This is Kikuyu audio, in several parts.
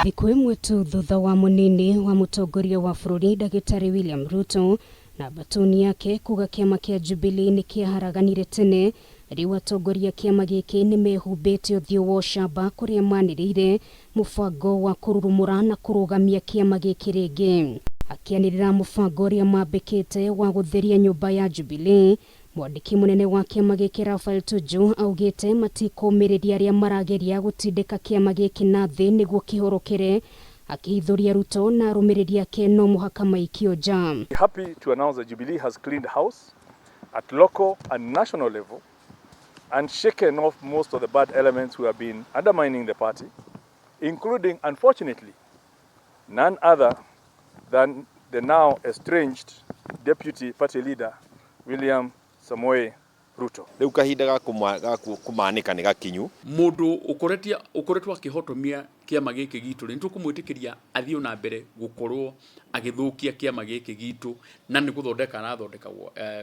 Thikũ ĩmwe tu thutha wa mũnini wa mũtongoria wa bũrũri Ndagĩtarĩ William Ruto na mbatuni yake kuga kĩama kĩa Jubilee nĩ kĩaharaganire tene, rĩu atongoria a kĩama gĩkĩ nĩ mehumbĩte ũthiũ wa ũcamba kũrĩa manĩrĩire mũbango wa kũrurumũra na kũrũgamia kĩama gĩkĩ rĩngĩ. Akĩanĩrĩra mũbango ũrĩa mambĩkĩte wa gũtheria nyũmba ya Jubilee, Mwandĩki mũnene wa kĩama gĩkĩ Raphael Tuju augĩte matikũmĩrĩria arĩa marageria gũtindĩka kĩama gĩkĩ na thĩ nĩguo kĩhorokere, akĩhithũria Ruto na arũmĩrĩri ake no mũhaka maikio nja. Happy to announce that Jubilee has cleaned house at local and national level and shaken off most of the bad elements who have been undermining the party, including, unfortunately, none other than the now estranged deputy party leader, William Samoei Ruto. Rĩu kahinda ga kũmaanĩka nĩ gakinyu. Mũndũ ũkoretia ũkoretwo akĩhotomia kĩama gĩkĩ gitũ rĩ, nĩtũkũmwĩtĩkĩria athiĩ na mbere gũkorwo agĩthũkia kĩama gĩkĩ gitũ na nĩ gũthondeka arathondeka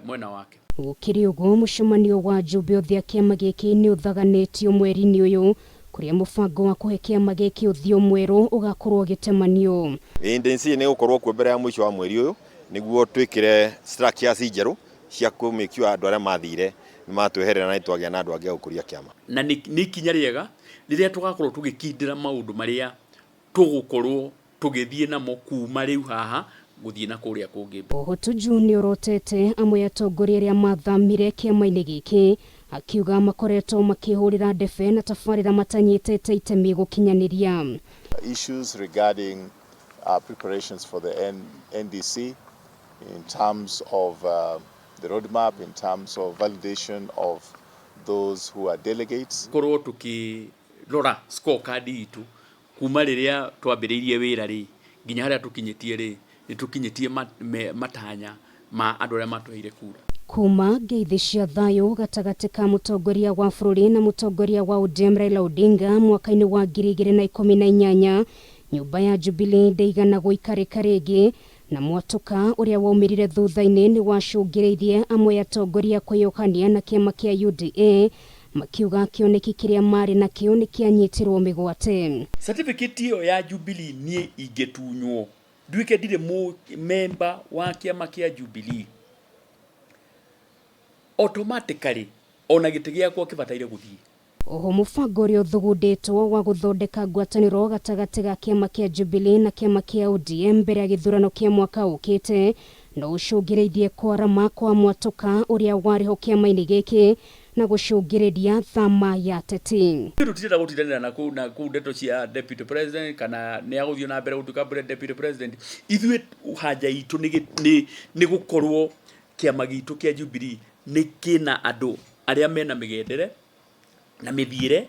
mwena wake? Gũkĩrĩ ũguo, mũcemanio wa njumbe othe a kĩama gĩkĩ nĩ ũthaganĩtio mweri-inĩ ũyũ kũrĩa mũbango wa kũhe kĩama gĩkĩ ũthiũ mwerũ ũgakorwo ũgĩtemanio. NDC nĩ gũkorwo kuo mbere ya mũico wa mweri ũyũ nĩguo twĩkĩre structures njerũ cia kũ make sure andũ arĩa mathire nĩ matweherera na nĩ twagĩa na andũ angĩ a gũkũria kĩama. Na nĩ ikinya rĩega rĩrĩa tũgakorwo tũgĩkindĩra maũndũ marĩa tũgũkorwo tũgĩthiĩ namo kuma rĩu haha gũthiĩ na kũrĩa kũngĩ. Oho Tuju nĩ orotete amwe atongoria arĩa mathamire kĩama-inĩ gĩkĩ, akiuga makoretwo makĩhũrĩra ndebe na tabarĩra matanyitĩte itemi gũkinyanĩria. Issues regarding preparations for the NDC in terms of the roadmap, in terms of validation of those who are delegates. Korwo tũkĩrora scorecard itũ kuma rĩrĩa twambĩrĩirie wĩra rĩ nginya harĩa tũkinyĩtie rĩ, nĩ tũkinyĩtie matanya ma andũ arĩa matũheire kura. Kuma ngeithi cia thayũ gatagatĩ ka mũtongoria wa bũrũri na mũtongoria wa ODM Raila Odinga mwaka-inĩ wa 2018, nyũmba ya Jubilee ndĩigana gũikarĩka rĩngĩ, na mwatũka ũrĩa waumĩrire thutha-inĩ nĩ wacũngĩrĩirie amwe atongoria kwĩyohania na kĩama kĩa UDA, makiuga kĩoneki kĩrĩa marĩ nakĩo nĩ kĩanyitirwo mĩgwate. Certificate ĩyo ya Jubilee niĩ ingĩtunywo nduĩke ndirĩ member wa kĩama kĩa Jubilee, automatically ona gĩtĩ gĩakwa kĩbataire gũthiĩ. Oho mũbango ũrĩa ũthugundĩtwo wa gũthondeka ngwatanĩro gatagatĩ ga kĩama kĩa Jubilee na kĩama kĩa ODM mbere ya gĩthurano kĩa mwaka ũkĩte no ũcũngĩrĩirie kwarama kwa mwatũka ũrĩa warĩho kĩama-inĩ gĩkĩ na gũcũngĩrĩria thama ya ateti. Tũtirenda gũtindanĩra na kũu ndeto cia deputy president kana nĩ agũthiĩ na mbere gũtuĩka deputy president. Ithuĩ haja itũ nĩ gũkorwo kĩama gitũ kĩa Jubilee nĩ kĩna andũ arĩa mena mĩgendere na mĩthiĩre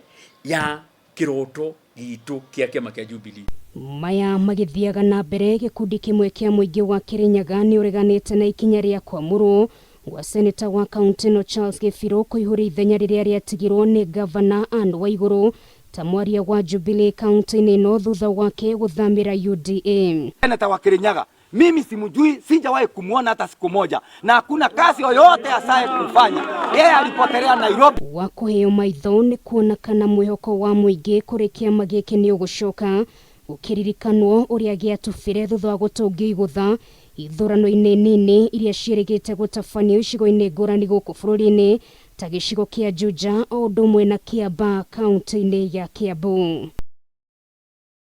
ya kĩroto gitũ kĩa kĩama kĩa Jubilee. Maya magĩthiaga na mbere, gĩkundi kĩmwe kĩa mũingĩ wa Kĩrĩnyaga nĩ ũreganĩte na ikinya rĩa kwamũrwo gwa seneta wa kaunti ĩno Charles Gĩbirũ kũihũria ithenya rĩrĩa rĩatigirwo nĩ gavana Anne Waigũrũ ta mwaria wa Jubilee kaunti-inĩ ĩno thutha wake gũthamĩra UDA. Seneta wa Kirinyaga mimi simjui, sijawahi kumwona hata siku moja, na hakuna kazi yoyote asaye kufanya. Yeye alipotelea Nairobi. Wa kũheo maitho nĩ kuona kana mwĩhoko wa mũingĩ kũrĩ kĩama gĩkĩ nĩ ũgũcoka, gũkĩririkanwo ũrĩa gĩatubire thutha wa gũtũngio igũtha ithurano-inĩ nini iria ciĩrĩgĩte gũtabanio icigo-inĩ ngũrani gũkũ bũrũri-inĩ ta gĩcigo kĩa Juja o ũndũ ũmwe na Kiambaa kaunti-inĩ ya Kiambu.